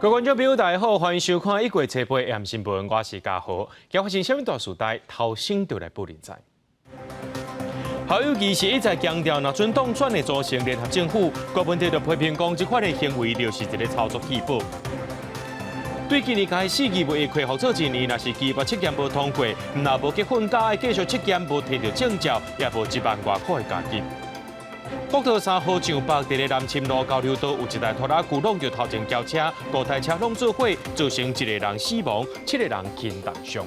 各位觀眾朋友，大家好，歡迎收看一月初八的新聞，我是嘉豪。今發生啥物大事代，頭先就來報您知。侯友宜是一再強調，若準當選會組成聯合政府，郭文哲就批評講，這款的行為就是一个操作棄保。對今年開始義務役恢復做一年，若是基拔測驗無通過，毋若無結婚，佮愛繼續測驗，無提著證照，也無1萬外箍的加給。國道3號上北佇咧南深路交流道有一台拖拉機挵著頭前轎車，五台車攏做伙，造成一個人死亡，七個人輕重傷。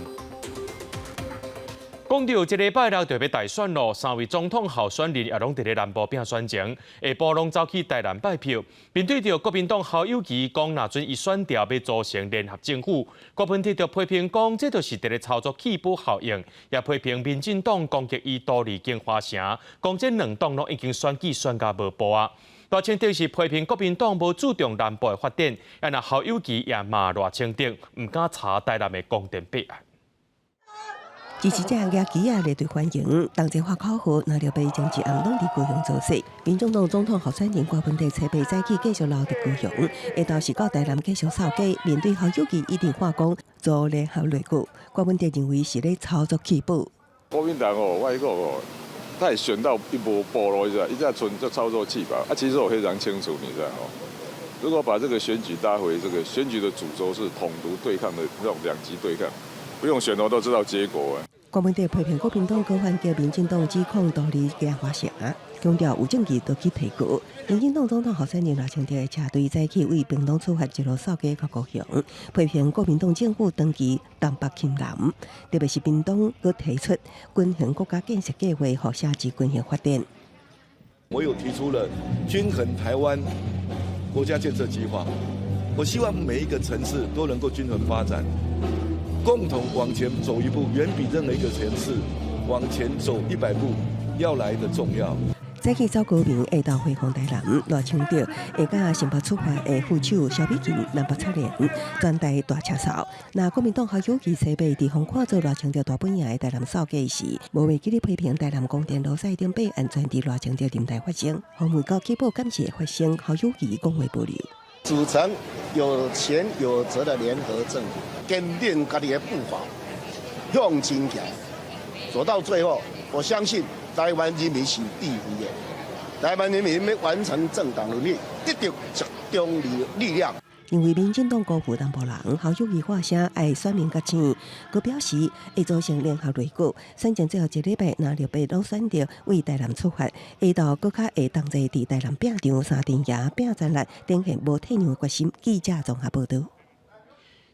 講到這禮拜六就欲大選囉，三位總統候選人也攏佇咧南部拼選情，下晡攏走去台南拜票。面對著國民黨侯友宜講，若準伊選著欲組成聯合政府，郭文哲就批評講，這就是佇咧操作棄保效應，也批評民進黨攻擊伊都佇京華城，講這兩黨攏已經選舉選甲無步啊。賴清德是批評國民黨無注重南部的發展，啊若侯友宜也罵賴清德，毋敢查台南的光電法案。支持者舉旗仔列隊歡迎，同齊喊口號，拿著白前一暗攏佇高雄造勢。民眾黨總統候選人郭文哲初八早起繼續留佇高雄，下晝是到台南繼續掃街。面對侯友宜一直喊講組聯合內閣，郭文哲認為是咧操作棄保。國民黨哦，我講哦，他會選到一無步路，你知道？伊這純就操作棄保。啊，其實我非常清楚，你知道哦。如果把這個選舉拉回這個選舉的主軸是統獨對抗的那種兩極對抗，不用選我都知道結果。郭文哲批評國民黨閣反擊民進黨指控都佇京華城，強調有證據就去提告。民進黨總統候選人賴清德的車隊早起為屏東出發，一路掃街到高雄，批評國民黨政府長期重北輕南，特別是屏東閣提出均衡國家建設計劃，予城市均衡發展。我有提出了均衡台灣國家建設計劃，我希望每一個城市都能夠均衡發展。共同往前走一步，遠比任何一個城市往前走100步要來得重要。早起走高屏，下晝回訪台南，賴清德會佮新北出發的副手蕭美琴南北串聯，全台大車掃。那國民黨侯友宜初八佇予看做賴清德大本營的台南掃街時，無袂記得批評台南光電羅賽頂八安全佇賴清德任內發生，予問到棄保敢是會發生，侯友宜講話保留。組成有權有責的聯合政府，堅定家己的步伐向前行，走到最後，我相信台灣人民是智慧的，台灣人民欲完成政黨輪替，一定集中力量。因為民進黨辜負南部人，侯友宜喊聲愛選民覺醒，閣表示會組成聯合內閣。選前最後一禮拜，藍綠白攏選擇為台南出發，下晝閣較會同齊佇台南拼場三陣營拼戰力，展現無退讓的決心。記者綜合報導。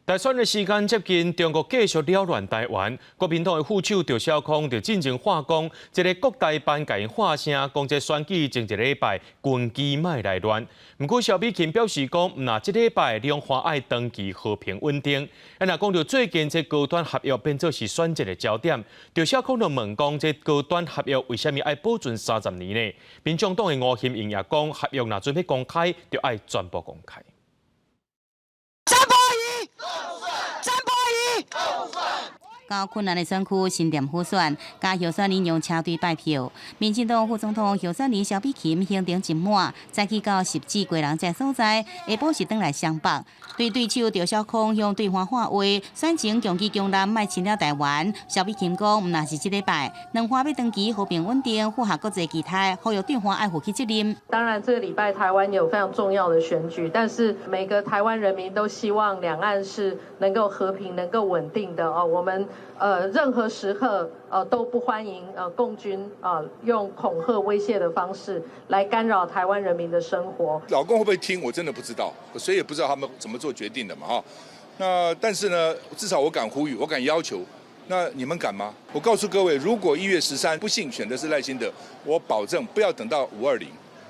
大選的時間接近，中國繼續擾亂台灣。國民黨的副手趙少康就進前喊講，這个國台辦共𪜶喊聲，講這選舉前一禮拜軍機莫來亂。毋過蕭美琴表示講，毋若這禮拜兩岸愛長期和平穩定。啊，若講著最近這高端合約變做是選戰的焦點，趙少康就問講，這高端合約為啥物愛保存30年呢？民眾黨的吳欣盈也講，合約若準欲公開，就愛全部公開。三波一，三波一。較困難的選區新店輔選，佮候選人用車隊拜票。民進黨副總統候選人蕭美琴行程真滿，早起到汐止歸仁這所在，下晡是轉來雙北。對對手趙少康向對方喊話，選前共機共艦莫侵擾台灣。蕭美琴講，毋若是這禮拜，兩岸欲長期和平穩定，符合國際期待，呼籲對方愛負起責任。當然，這個禮拜台灣有非常重要的選舉，但是每個台灣人民都希望兩岸是能夠和平、能夠穩定的哦。我們任何時刻都不歡迎共軍啊用恐嚇威脅的方式來干擾台灣人民的生活。老共會不會聽？我真的不知道，誰也不知道他們怎麼做決定的嘛哈。那但是呢，至少我敢呼籲，我敢要求。那你們敢嗎？我告訴各位，如果1月13不幸選的是賴清德，我保證不要等到520，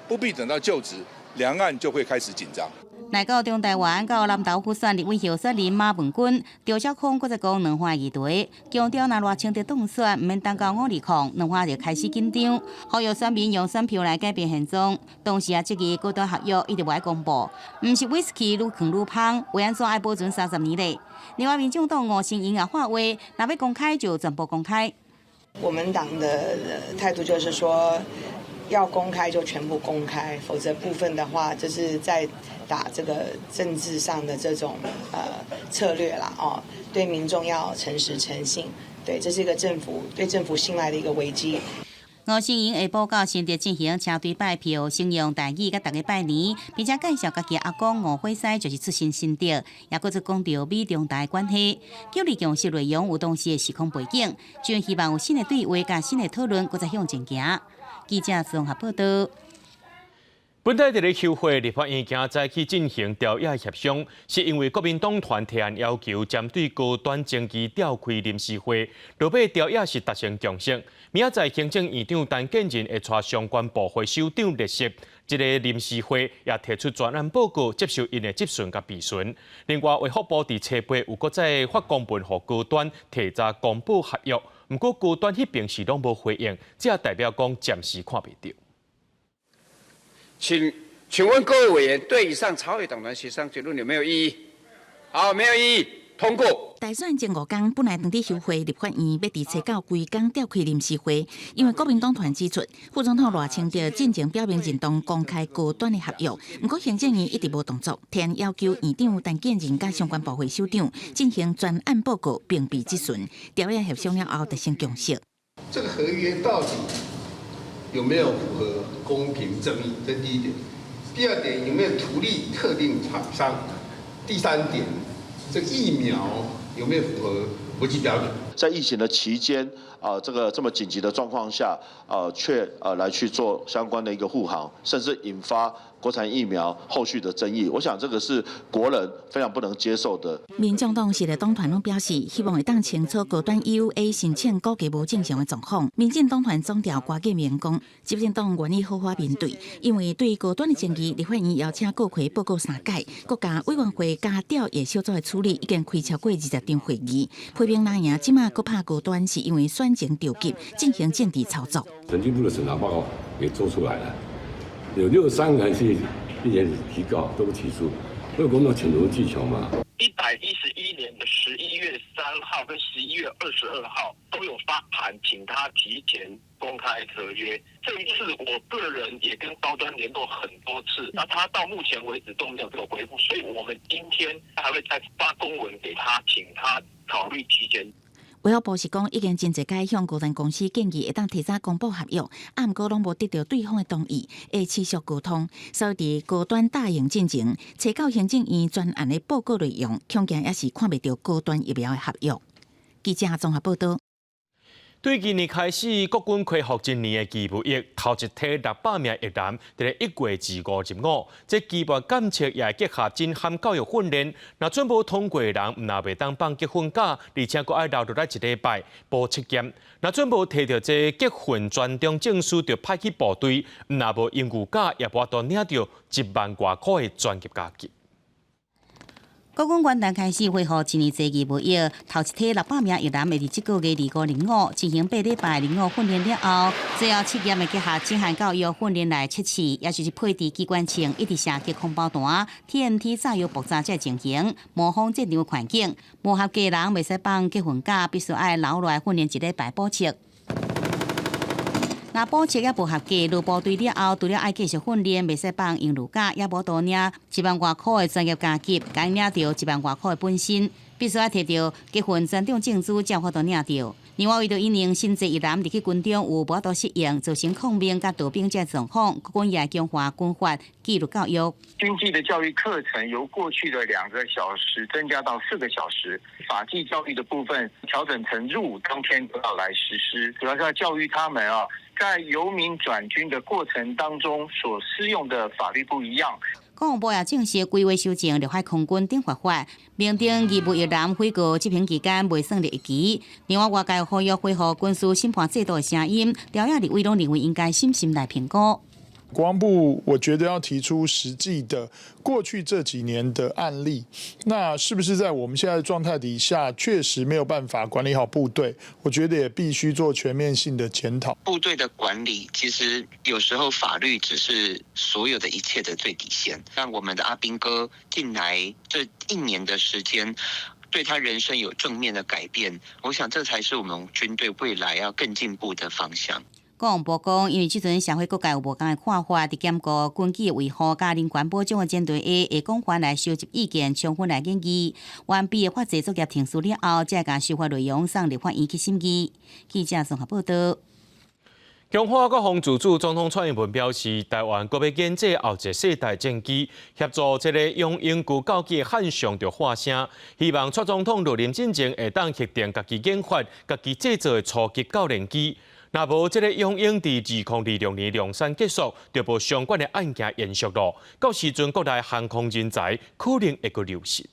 不必等到就職，兩岸就會開始緊張。來到中台灣到南投輔選立委候選人馬文君、趙少康，閣再講兩岸議題，強調若賴清德當選，毋免等到520，兩岸就開始緊張，呼籲選民用選票來改變現狀。同時也質疑高端合約一直無愛公布，毋是威士忌愈囥愈芳，為按怎愛保存30年咧？另外，民眾黨吳欣盈也喊話，若欲公開就全部公開。我們黨的態度就是說，要公開就全部公開，否則部分的話，就是在打這個政治上的這種策略啦。哦，對民眾要誠實誠信，對，這是一個政府對政府信賴的一個危機。吳欣盈下晡到新竹進行車隊拜票，先用台語佮大家拜年，並且介紹家己阿公吳火獅就是出身新竹，也閣再講著美中台關係，九二共識內容有當時的時空背景，真希望有新的對話佮新的討論，閣再向前行。記者綜合報道。本台佇咧休會，立法院今早起進行朝野協商，是因為國民黨團提案要求針對高端爭議召開臨時會，落尾朝野是達成共識。明仔載行政院長陳建仁會帶相關部會首長列席這个臨時會，也提出專案報告，接受𪜶的質詢佮備詢。另外，衛福部佇初八有閣再發公文予高端提早公布合約，毋過高端彼邊是攏無回應，這代表講暫時看袂著。請問各位委員，對以上朝野黨團協商結論有沒有異議？好，沒有異議，通過。大選前5天，本來當佇休會，立法院欲佇初九規工召開臨時會，因為國民黨團指出，副總統賴清德進前表明認同公開高端的合約，毋過行政院一直無動作，提案要求院長陳建仁佮相關部會首長進行專案報告，並備質詢，朝野協商了後達成共識。這個合約到底有沒有符合公平正義？這第一點。第二點，有沒有圖利特定廠商？第三點，這個疫苗有沒有符合國際標準？在疫情的期間，啊，這個這麼緊急的狀況下，卻來去做相關的一個護航，甚至引發國產疫苗後續的爭議，我想這個是國人非常不能接受的。民眾黨時代黨團攏表示，希望會當清楚高端 EUA 申請估計無正常的狀況。民進黨團總召郭建明講，執政黨願意好好面對，因為對高端的爭議，立法院邀請閣開報告三擺，國家委員會佮調研小組的處理已經開超過20場會議，批評藍營這馬閣拍高端，是因為選情著急，進行政治操作。審計部的審查報告也做出來了。有63個人去意見提告，都不起訴，所以國民黨銜技窮嘛。111年的11月3號跟11月22號都有發函，請他提前公開合約。這一次我個人也跟高端聯絡很多次，那他到目前為止都沒有給我回覆，所以我們今天還會再發公文給他，請他考慮提前。衛福部是講，已經真濟擺向高端公司建議會當提早公布合約，啊，毋過攏無得著對方的同意，會持續溝通。所以佇高端答應進前，初九行政院專案的報告內容，恐驚也是看袂著高端疫苗的合約。記者綜合報道。對今年開始，國軍恢復一年的義務役，頭一梯600名役男，佇咧1月25入伍。這基本檢測也會結合震撼教育訓練。若準無通過的人，毋但袂當放結婚假，而且閣愛留落來一禮拜補測驗。若準無提著這結訓專長證書，就派去部隊，毋但無榮譽假，也無法度領著1萬外箍的專業加給。國軍元旦開始恢復一年制義務役，頭一梯600名役男會佇這個月25入伍，進行8禮拜入伍訓練了後，最後測驗會結合震撼教育訓練來測試，也就是配置機關槍、一直射擊空包彈、TNT 炸藥爆炸這情形，模仿戰場環境。無合格人袂使放結婚假，必須愛留落來訓練一禮拜補測。若補測也無合格，入部隊了後，除了愛繼續訓練，袂使放榮辱假，也無度領1萬外箍的專業加給，共領著1萬外箍的本薪，必須愛提著結訓專長證書，才有法度領著。另外，為著因應新制役男入去軍中有無法度適應，造成抗命佮逃兵這狀況，國軍也強化軍法紀律教育。軍紀的教育課程由過去的2個小時增加到4個小時，法紀教育的部分調整成入伍當天都要來實施，主要是要教育他們啊，在由民轉軍的過程當中所適用的法律不一樣。國防部也正式規劃修正陸海空軍等法法，明定義務役男悔過執行期間袂算入役期。另外，外界呼籲恢復軍事審判制度的聲音，朝野立委攏認為應該審慎來評估。國防部，我覺得要提出實際的過去這幾年的案例，那是不是在我們現在的狀態底下，確實沒有辦法管理好部隊？我覺得也必須做全面性的檢討。部隊的管理其實有時候法律只是所有的一切的最底線。讓我們的阿兵哥進來這一年的時間，對他人生有正面的改變，我想這才是我們軍隊未來要更進步的方向。國防部講，因為這陣社會各界有無仝的看法，佇兼顧軍紀維護佮人權保障的前提下，會廣泛來收集意見，充分來研議。完畢的法制作業程序了後，才會共修法內容送立法院去審議。記者綜合報道。強化國防自主，總統蔡英文表示，台灣閣欲研製後一世代戰機，協助這個雄鷹高教機漢翔著喊聲，希望蔡總統落任進前會當核定家己研發、家己製造的初級教練機。若無這個雄鷹佇2026年量產結束，就無相關的案件延續囉。到時陣國內航空人才可能會閣流失。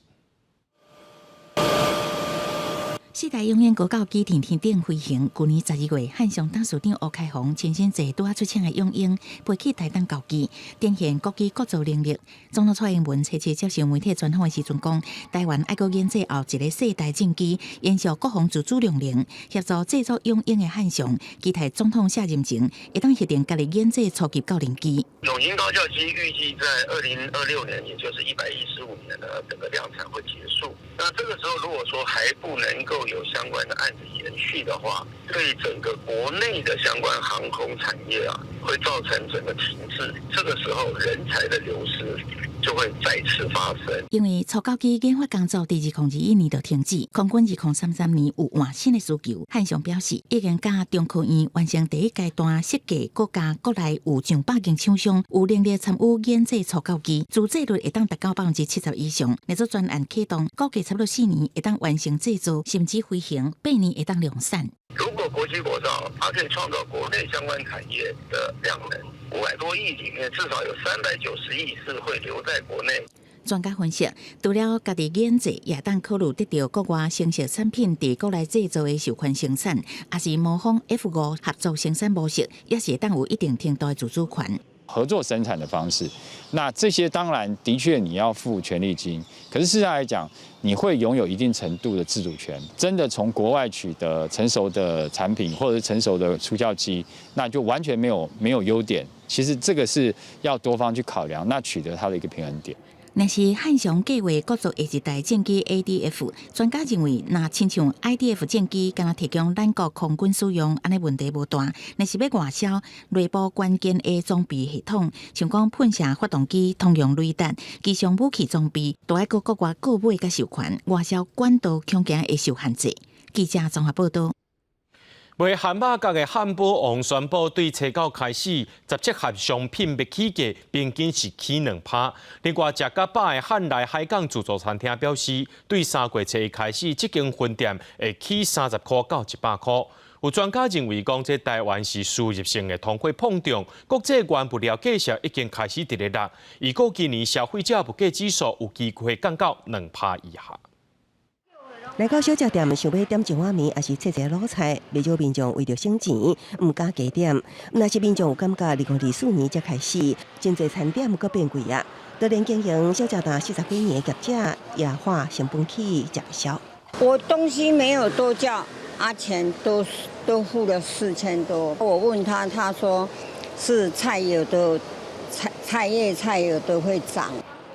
四代雄鷹高教機佇天頂飛行，舊年12月，漢翔董事長吳開宏親身坐拄仔出廠的雄鷹飛去台東交機，展現國機國造能力。總統蔡英文初七接受媒體專訪的時陣講，台灣愛閣研製後一个世代戰機，延續國防自主量能，協助製作雄鷹的漢翔，期待總統卸任前會當核定家己研製初級教練機。雄鷹高教機預計在2026年，也就是115年呢，整個量產會結束。那這個時候如果說還不能夠有相關的案子延續的話，對整個國內的相關航空產業啊，會造成整個停滯。這個時候人才的流失就會再次發生。因為初教機研發工作佇2021年就停止，空軍2033年有換新的需求。漢翔表示，已經佮中科院完成第一階段設計，國家國內有上百間廠商有能力參與研製初教機，自製率會當達到70%以上。若做專案啟動，估計差不多4年會當完成製造，甚至飛行8年會當量產。如果國機國造，它可以創造國內相關產業的量能，500多億裡面至少有390億是會留在國內。專家分析，除了家己研製，也當考慮得著國外成熟產品佇國內製造的授權生產，抑是模仿 F-5合作生產模式，也是會當有一定程度的自主權。合作生產的方式，那這些當然的確你要付權利金，可是事實上來講，你會擁有一定程度的自主權。真的從國外取得成熟的產品或者是成熟的初教機，那就完全沒有優點。其實這個是要多方去考量，那取得它的一個平衡點。若是漢翔計劃國造下一代戰機 ADF，專家認為，若親像 IDF 戰機，敢若提供咱國空軍使用，按呢問題無大。若是欲外銷內部關鍵的裝備系統，像講噴射發動機、通用雷達、機上武器裝備，都愛閣國外購買佮授權，外銷管道恐驚會受限制。記者綜合報道。賣漢肉角的漢堡王宣布，對初九開始，17項商品欲起價，平均是起2%。另外，食較飽的漢來海港自助餐廳表示，對3月初一開始，這間分店會起30塊到100塊。有專家認為，講這台灣是輸入性的通貨膨脹，國際原物料價格已經開始佇咧落，預估今年消費者物價指數有機會降到2%以下。來到小食店，想欲點一碗麵，抑是切一个滷菜，袂少民眾為著省錢，毋敢加點。若是民眾有感覺，2024年才開始，真濟餐點閣變貴啊！就連經營小食店40幾年的業者也喊成本起食袂消。我東西沒有多叫，阿錢都付了4000多。我問他，他說是菜有的菜菜葉菜有的會漲。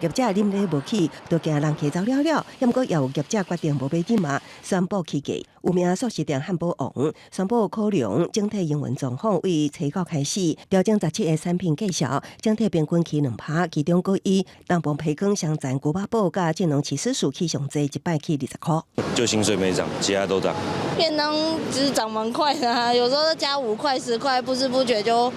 業者啉咧無起，就驚人客走了了。毋過也有業者決定無欲入嘛，宣布起價。有名速食店漢堡王宣布考量整體營運狀況，為初九開始調整17個產品價數，整體平均起2%，其中閣以東部培根香腸牛肉堡佮正濃起司薯起上濟，一擺起20塊。就薪水沒漲，其他都漲。便當其實漲蠻快的啊，有時候加5塊10塊，不知不覺就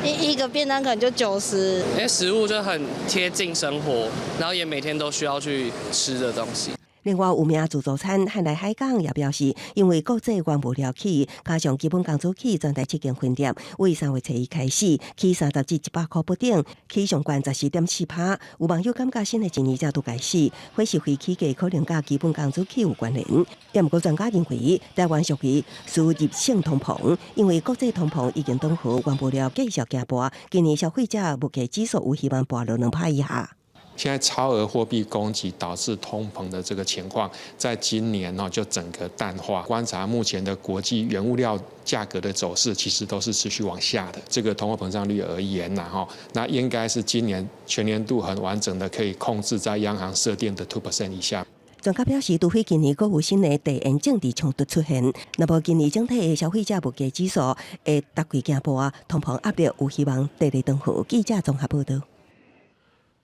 一個便當可能就90。因為食物就很貼近生活，然後也每天都需要去吃的東西。另外，有名自助餐漢來海港也表示，因為國際原物料起，加上基本工資起，全台七間分店為3月初一開始起30至100塊不等，起上懸14.4%。有網友感覺新的一年才拄開始，伙食費起價可能佮基本工資起有關聯。也毋過專家認為，台灣屬於輸入性通膨，因為國際通膨已經擋予原物料繼續行跋，今年消費者物價指數有希望跋落2%以下。現在超額貨幣供給導致通膨的這個情況，在今年呢就整個淡化。觀察目前的國際原物料價格的走勢，其實都是持續往下的。這個通貨膨脹率而言呢，哈，那應該是今年全年度很完整的可以控制在央行設定的 2% 以下。專家表示，除非今年閣有新的地緣政治衝突出現，若無今年整體的消費者物價指數會逐季行步，通膨壓力有希望得來頓好。記者綜合報道。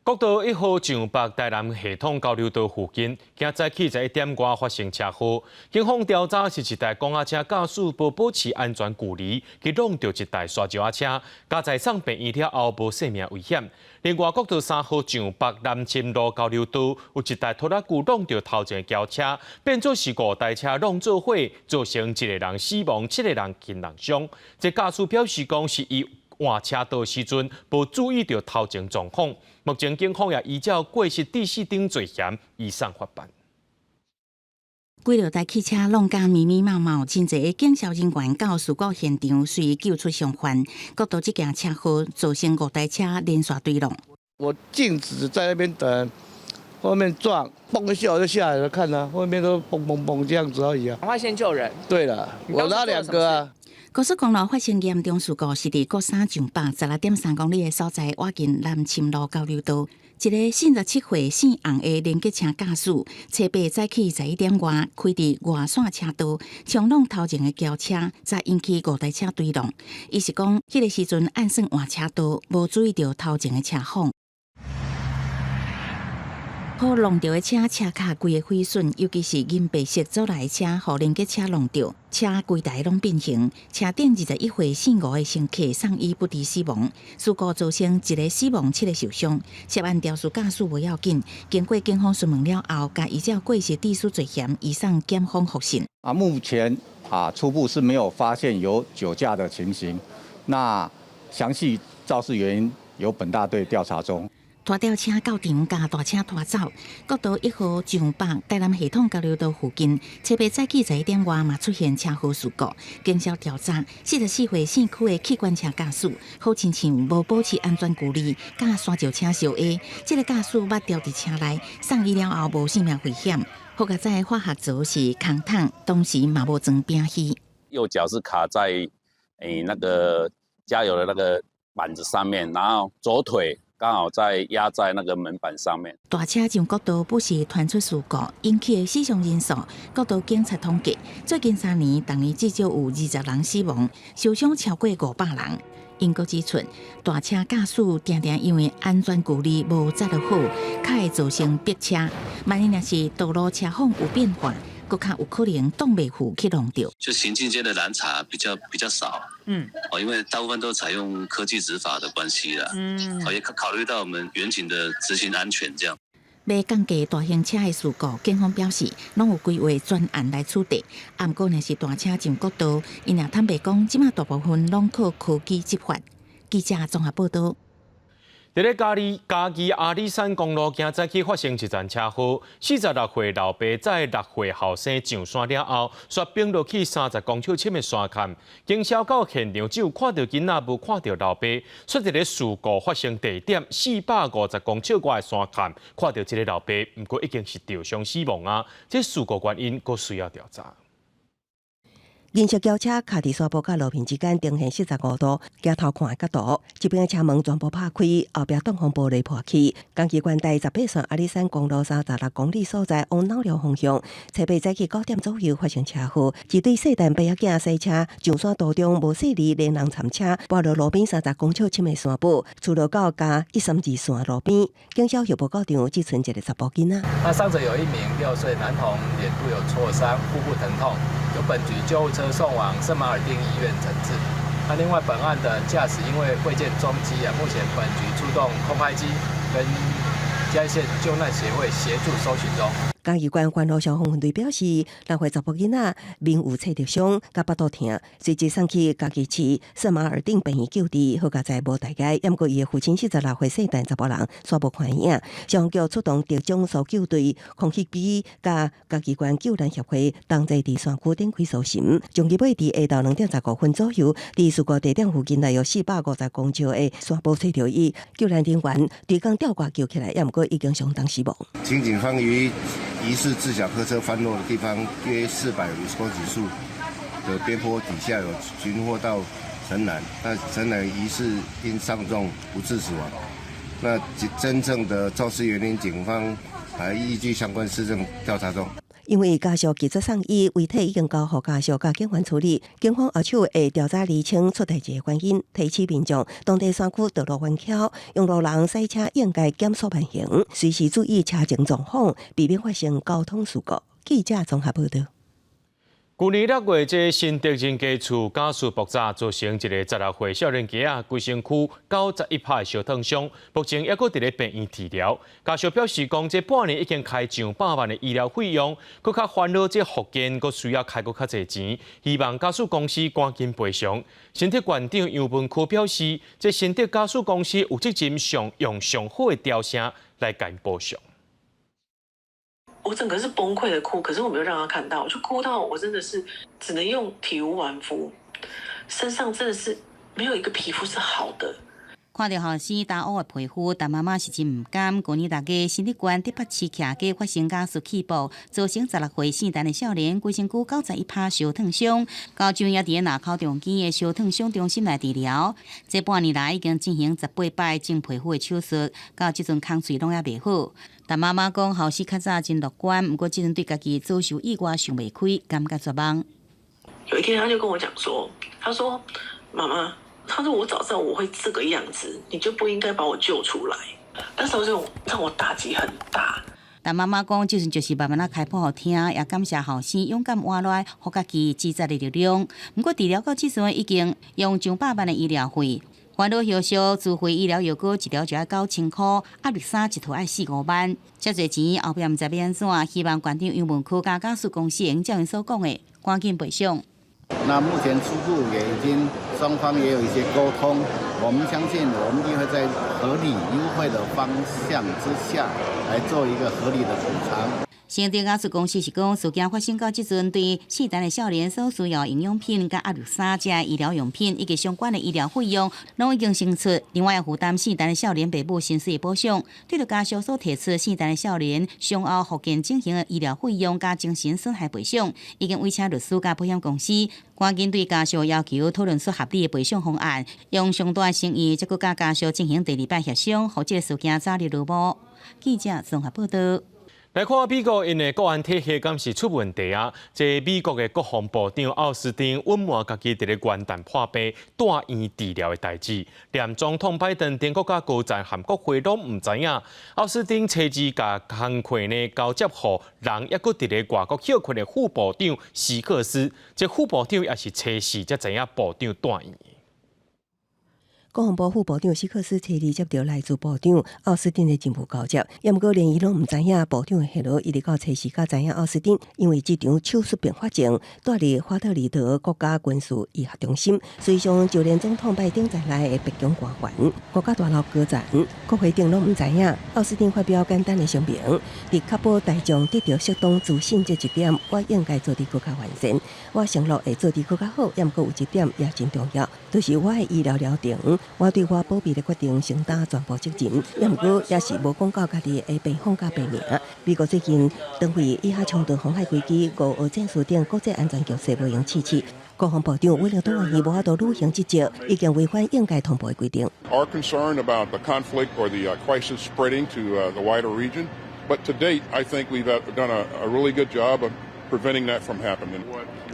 國道1號上北台南系統交流道附近，今早起11點外發生車禍。警方調查是一台公仔車駕駛無保持安全距離，去挵著一台沙石仔車，加載送病院了後無性命危險。另外，國道3號上北南深路交流道有一台拖拉機挵著頭前轎車，變做是五台車挵做伙，造成一個人死亡，七個人輕重傷。這駕駛表示講是伊換車道時陣無注意著頭前狀況。目前警方也依照過失致死等罪嫌移送法辦。幾落台汽車挵甲密密麻麻，真濟警消人員到事故現場隨救出傷患。國道這件車禍造成五台車連續對挵。我靜止在那邊等，後面撞，嘣一下我就下來了，看啊，後面都嘣嘣嘣這樣子而已啊。趕快先救人。對了，我拉兩個啊。高速公路發生嚴重事故，是佇國三上北16.3公里的所在，倚近南深路交流道。一个47歲姓洪的連結車駕駛，初八早起11點外，開佇外線車道，衝挵頭前的轎車，才引起五台車對挵。伊是講，彼个時陣按算換車道，無注意著頭前的車況。予挵著的車車殼規个毀損，尤其是銀白色左來的車，予連結車挵著，車規台攏變形。車頂21歲姓吳的乘客送醫不治死亡。事故造成一个死亡，七个受傷。涉案肇事駕駛無要緊，經過警方詢問了後，共依照過失致死罪嫌移送檢方覆訊。啊，目前啊初步是沒有發現有酒駕的情形，那詳細肇事原因由本大隊調查中。拖吊車到場，共大車拖走。國道1號上北台南系統交流道附近，初八早起11點外嘛出現車禍事故。警消調查，44歲姓許的汽罐車駕駛，好親像無保持安全距離，佮山石車相挨。這個駕駛捌掉佇車內，送醫了後無性命危險。好佳哉化學槽是空桶，當時嘛無裝丙烯。右腳是卡在那個加油的那個板子上面，然後左腿剛好在壓在那個門板上面。大車上國道不時傳出事故，引起的死傷人數，國道警察統計，最近3年，逐年至少有20人死亡，受傷超過500人。𪜶閣指出，大車駕駛定定因為安全距離無紮得好，較會造成逼車。萬一若是道路車況有變化，閣較有可能擋袂赴去挵著。就行進間的攔查比較少，哦，因為大部分都採用科技執法的關係啦，也考慮到我們員警的執行安全，這樣。欲降低大型車的事故，警方表示攏有規劃專案來處理。啊，毋過若是大車上國道，𪜶也坦白講，這馬大部分攏靠科技執法。記者綜合報道。佇咧嘉義阿里山公路，今早起發生一場車禍，46歲老爸載6歲後生上山了後，煞崩落去30公尺深的山崁。警消到現場只有看到囡仔，無看著老爸。煞佇咧事故發生地點450公尺外的山崁，看著這个老爸，毋過已經是著傷死亡啊！這事故原因閣需要調查。銀色轎車卡佇山坡佮路面之間，呈現45度鏡頭看的角度，這邊的車門全部拍開，後壁擋風玻璃破去。嘉義縣第18線阿里山公路36公里所在往蔞寮方向，初八早起9點左右發生車禍，一對細漢爸仔囝駛車上山途中無細膩連人摻車，跋落路邊30公尺深的山坡，墜落到嘉132線路邊。警消協報到場，只賰一个查埔囡仔。那傷者有一名6歲男童，臉部有挫傷，腹部疼痛，由本局救護車送往聖馬爾定醫院診治。那另外本案的駕駛因為未見蹤跡啊，目前本局出動空拍機跟嘉義縣救難協會協助搜尋中。嘉義縣關路消防分隊表示，6歲查埔囡仔面有挫著傷，佮腹肚疼，隨即送去嘉義市聖馬爾定病院救治，好佳哉無大礙。毋過伊的父親46歲細漢查埔人，煞無看影。消防局出動特種搜救隊、空氣機佮嘉義縣救難協會，同齊佇山區展開搜尋。終於欲佇下晝2點15分左右，佇事故地點附近大約450公尺的山坡揣著伊，救難人員對講吊掛救起來，毋過已經相當死亡。請警方於疑似自小客車翻落的地方，約450公尺處的邊坡底下有尋獲到陳男，那陳男疑似因傷重不治死亡。那真正的肇事原因，警方還依據相關事證調查中。因為家屬拒絕送醫，遺體已經交予家屬佮警方處理。警方後手會調查釐清出代誌的原因，提醒民眾當地山區道路彎曲，用路人駛車應該減速慢行，隨時注意車前狀況，避免發生交通事故。記者綜合報道。舊年6月，這新竹人家厝家事爆炸，造成一個16歲少年家仔規身軀91趴的燒燙傷，目前猶閣佇咧病院治療。家屬表示講，這半年已經開上百萬的醫療費用，閣較煩惱這復健閣需要開閣較濟錢，希望家私公司趕緊賠償。新竹縣長楊文科表示，這新竹家私公司有責任上用上好的療程來共補償。我整個是崩潰的哭，可是我沒有讓他看到，我就哭到我真的是只能用體無完膚，身上真的是沒有一個皮膚是好的。看著後生焦烏的皮膚，但媽媽是真毋甘。舊年6月，新竹縣竹北市徛家發生家私氣爆，造成16歲姓陳的少年規身軀91趴燒燙傷，高中也佇咧林口長庚的燒燙傷中心來治療。這半年來已經進行18擺整皮膚的手術，到這陣空喙攏猶袂好。但媽媽講，後生較早真樂觀，毋過這陣對家己遭受意外想袂開，感覺絕望。有一天，他就跟我講說：“他說，媽媽，他說我早知道我會這個樣子，你就不應該把我救出來。”那時候就讓我打擊很大。但媽媽講，這陣就是慢慢仔開譜予聽，也感謝後生勇敢活來，予家己支持的力量。毋過治療到這陣已經用上百萬的醫療費。煩惱後續自費醫療藥膏一條就愛9000箍，壓力衫一套愛四五萬，遮濟錢後壁毋知欲按怎，希望縣長楊文科佮家私公司會照𪜶所講的，趕緊賠償。那目前初步也已經雙方也有一些溝通，我們相信我們一定會在合理優惠的方向之下來做一個合理的補償。新竹家私公司是講，事件發生到這陣，對姓陳的少年所需要營養品、佮壓力衫這醫療用品以及相關的醫療費用，攏已經先出。另外，負擔姓陳的少年爸母薪水的補償，對著家屬所提出姓陳的少年傷後復健整形的醫療費用佮精神損害賠償，已經委請律師佮保險公司，趕緊對家屬要求討論出合理的賠償方案，用上大的誠意，才閣佮家屬進行第二擺協商，予這個事件早日落幕。記者綜合報道。來看美國𪜶的國安體系敢是出問題啊？這美國的國防部長奧斯汀隱瞞家己佇咧元旦破病蹛院治療的代誌，連總統拜登等國家高層和國會攏毋知影。奧斯汀初二共工課呢交接予人猶閣佇咧外國歇睏的副部長希克斯，這副部長也是初四才知影部長蹛院。國防部副部長希克斯初二接著來自部長奧斯汀的任務交接，也毋過連伊攏毋知影部長的下落，一直到初四才知影奧斯汀因為這場手術併發症，蹛佇華特里德國家軍事醫學中心，隨上就連總統拜登在內的白宮官員、國家大樓高層、國會頂攏毋知影。奧斯汀發表簡單的聲明，佇確保大眾得著適當資訊這一點，我應該做得閣較完善。我承諾會做得閣較好，也毋過有一點也真重要，就是我的醫療療程。我對我保密的決定承擔全部責任，也毋過也是無講到家己的病房佮病名。美國最近當為以哈衝突、紅海危機、烏俄戰事等國際安全局勢無閒試試。國防部長為了黨員無法度履行職責，已經違反應該通報的規定。 Are concerned about the conflict or the crisis spreading to the wider region, but to date, I think we've done a really good job of preventing that from happening.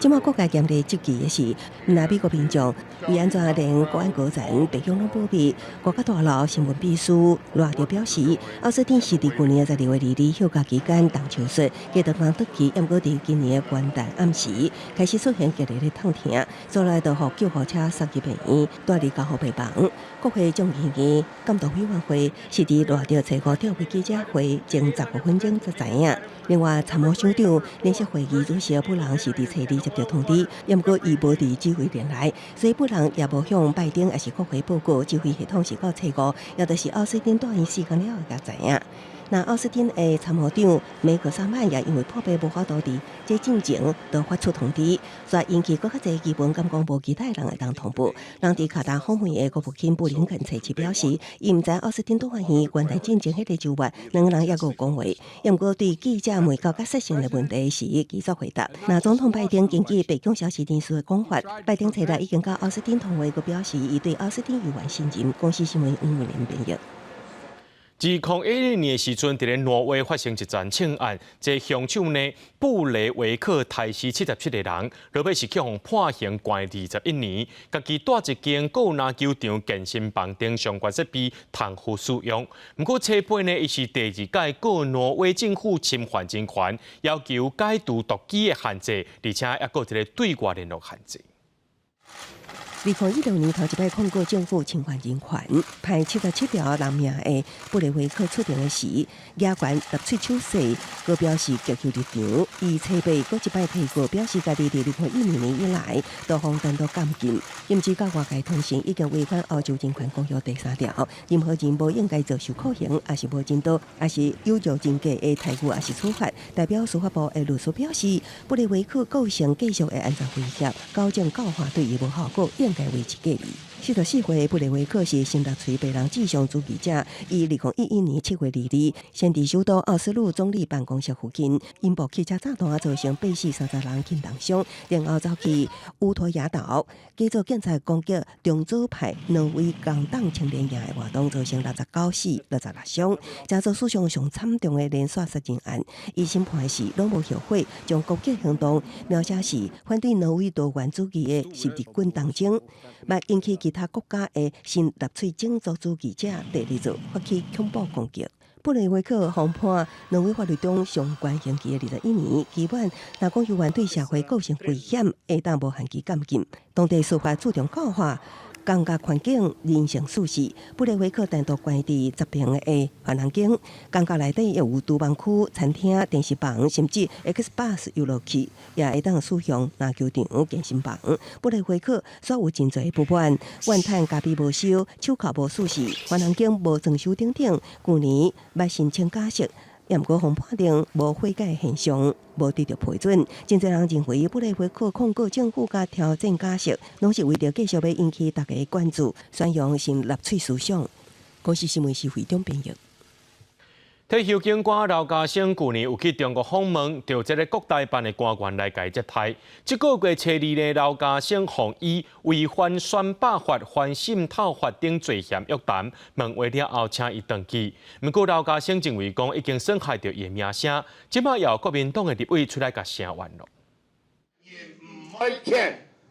這馬國界嚴厲質疑的是，毋但美國民眾為按怎連國安高層白宮攏保密？國家大樓新聞秘書羅德表示，奧斯汀是佇舊年12月22日休假期間動手術，過當剛轉去，毋過佇今年的元旦暗時開始出現劇烈的痛疼，後來就予救護車送去病院，蹛佇加護病房。國會眾議院監督委員會是佇羅德初五召開記者會前15分鐘才知影。另外，參謀首長聯席會議主席布朗是佇初二接到通知，毋過伊無佇指揮連來，所以布朗也無向拜登抑是國會報告指揮系統是到初五，也就是奧斯汀蹛院4工了後才知影。那奧斯汀的參謀長梅格薩曼也因為破病無法度佇這進前就發出通知，所以引起閣較濟疑問，敢講無其他人會當通報。人佇卡達訪問的國務卿布林肯初七表示，伊毋知奧斯汀蹛院元旦進前彼個週末，兩个人猶閣有講話。毋過對記者問到較實性的問題時，拒絕回答。那總統拜登根據白宮消息人士的講法，拜登初六已經佮奧斯汀通話，閣表示伊對奧斯汀猶原信任。公視新聞吳文玲編譯。2011年的時陣，佇咧挪威發生一樁槍案，這兇手呢布雷維克刣死77個人，落尾是去予判刑關21年，家己蹛一間高籃球場健身房等相關設備通予使用。毋過初八呢，伊是第二屆告挪威政府侵犯人權，要求解除獨居的限制，而且猶閣有一個對外聯絡限制。2016年頭一擺控告政府侵犯人權，判77條人命的布雷維克出庭的時，舉懸納粹手勢，閣表示極右立場。伊初八閣一擺提告，表示家己佇2012年以來都予單獨監禁，甚至佮外界通訊已經違反歐洲人權公約第三條，任何人無應該遭受酷刑，抑是無人道，抑是有辱人格的待遇，抑是處罰。代表司法部的律師表示，布雷維克構成繼續的安全威脅，糾正教化對伊無效果，應該維持隔離。44歲布雷維克是新納粹白人至上主義者，伊2011年7月22日，先佇首都奧斯陸總理辦公室附近，引爆汽車炸彈，造成八死30人輕重傷，然後走去烏托亞島，繼續警察攻擊中左派挪威工黨青年營的活動，造成69死66傷，這做史上上慘重的連續殺人案。伊審判時攏無後悔，將攻擊行動描寫是反對挪威多元主義的十字軍東征，嘛引起其他國家的新納粹種族主義者對立做發起恐怖攻擊。布雷維克予判挪威法律中上懸刑期的21年，基本若講猶原對社會構成危險，會當無限期監禁。當地司法注重教化、監獄環境、人性舒適。布雷維克單獨關佇10平的犯人間，監獄內底又有廚房區、餐廳、電視房，甚至 Xbox 遊樂器，也會當使用籃球場、健身房。布雷維克煞有真濟不滿，怨嘆咖啡無收、手銬無鎖匙、犯人間無裝修等等。舊年捌申請假釋，也毋過予判定無悔改現象，無得到批准。真濟人認為布雷維克控告政府佮挑戰假釋，攏是為著繼續欲引起大家關注，宣揚新納粹思想。公視新聞是會長編譯。退休警官劉家勝舊年有去中國訪問，著這个國台辦的官員來共接待。這個月初二呢，劉家勝予以違反選罷法、反滲透法等罪嫌約談，問話了後請伊轉去。毋過劉家勝認為講已經損害著伊的名聲，這擺由國民黨的立委出來共聲援囉。毋愛聽，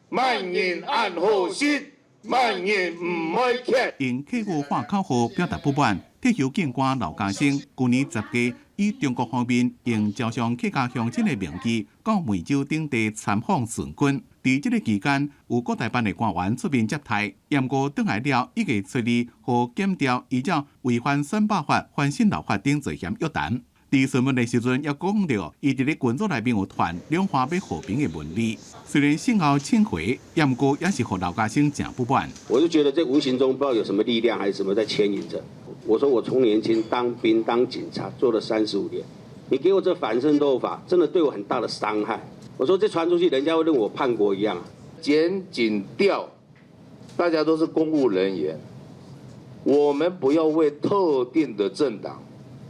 萬人按好心，萬人毋愛聽。用客語喊口號表達不滿。退休警官劉家勝舊年10月以中國方面用招商客家鄉親的名義，到梅州等地參訪順軍。佇這个期間，有國台辦的官員出面接待，毋過轉來了，一月初二予檢調依照違反選罷法、反滲透法等罪嫌約談。佇詢問的時陣，也講著伊佇咧群組內面有傳兩岸欲和平的文字，雖然信後請回，毋過也是予劉家勝誠不滿。我就覺得這無形中不知道有什麼力量還是什麼在牽引着。我說我從年輕當兵當警察做了35年，你給我這反滲透法，真的對我很大的傷害。我說這傳出去，人家會認為我叛國一樣。檢警調，大家都是公務人員，我們不要為特定的政黨